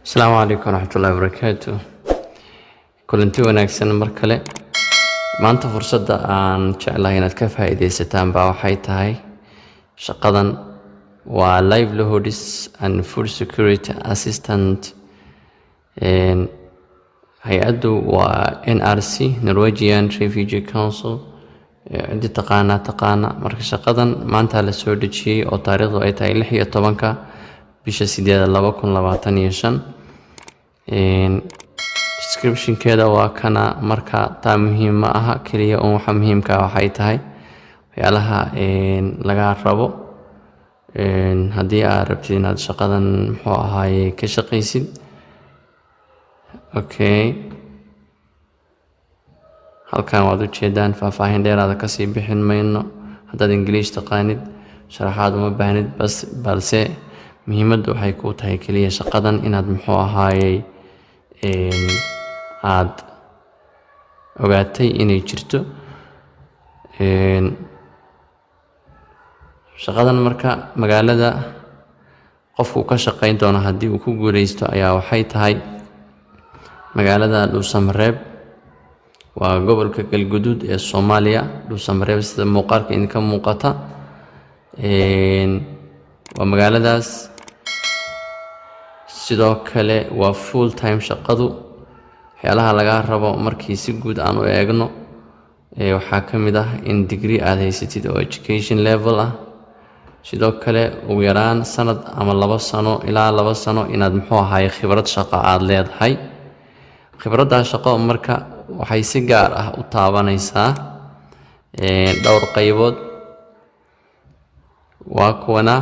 Asalaamu calaykum waraxmatullaahi wabarakaatu. Kulanti wanaagsan mar kale. Maanta fursadda aan jeclahay inaad ka faa'iidaysataan baa waxay tahay shaqadan waa livelihoods and food security assistant. Hay-addu waa NRC, Norwegian Refugee Council. Ciddi taqaanaa taqaana. Marka shaqadan maanta la soo dejiyey oo taariikhdu ay tahay 16-ka bisha sideeda 2025. Descriptionkeeda waa kana. Marka taa muhiim ma aha, keliya un waxa muhiimka ah waxay tahay waxyaalaha laga rabo haddii aad rabtid inaad shaqadan, muxuu ahaaye, ka shaqaysid. Okay, halkan waad ujeedaan, faahfaahin dheeraada kasii bixin mayno. Haddaad Ingiliish taqaanid, sharaxaad uma baahnid bas, balse muhiimaddu waxay kuu tahay keliya shaqadan inaad, muxuu ahaayey, aad ogaatay inay jirto shaqadan. Marka magaalada qofku ka shaqeyn doono haddii uu ku guuleysto ayaa waxay tahay magaalada Dhuusamareeb, waa gobolka Galguduud ee Soomaaliya. Dhuusamareeb, sida muuqaalka idinka muuqata, waa magaaladaas. Sidoo kale waa full time shaqadu. Waxyaalaha laga rabo markii si guud aan u eegno waxaa ka mid ah in degree aad haysatid oo education level ah. Sidoo kale ugu yaraan sanad ama 2 sano ilaa 2 sano inaad, muxuu ahaay, khibrad shaqo aad leedahay. Khibraddaa shaqo marka waxay si gaar ah u taabanaysaa dhowr qaybood. Waa kuwana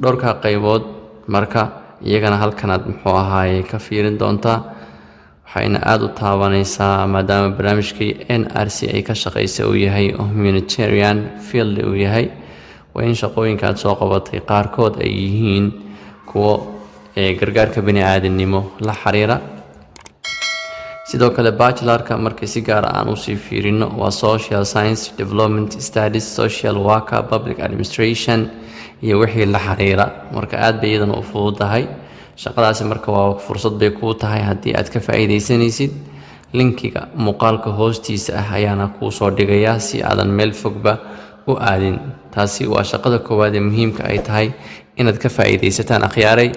dhowrka qaybood. Marka iyagana halkanaad, muxuu ahaaye, ka fiirin doontaa. Waxayna aada u taabanaysaa, maadaama barnaamijkii NRC ay ka shaqeysa uu yahay oo humanitarian field uu yahay, waa in shaqooyinka aad soo qabatay qaarkood ay yihiin kuwo gargaarka bani aadamnimo la xiriira. Sidoo kale bachelorka markii si gaar aan usii fiirino waa social science, development studies, social worker, public administration iyo wixii la xiriira. Marka aad bay iyadana u fududahay shaqadaasi. Marka waa fursad bay kuu tahay haddii aad ka faa'iidaysanaysid. Linkiga muuqaalka hoostiisa ah ayaana kuu soo dhigayaa si aadan meel fogba u aadin. Taasi waa shaqada koowaad ee muhiimka ay tahay inaad ka faa'iidaysataan, akhyaaray.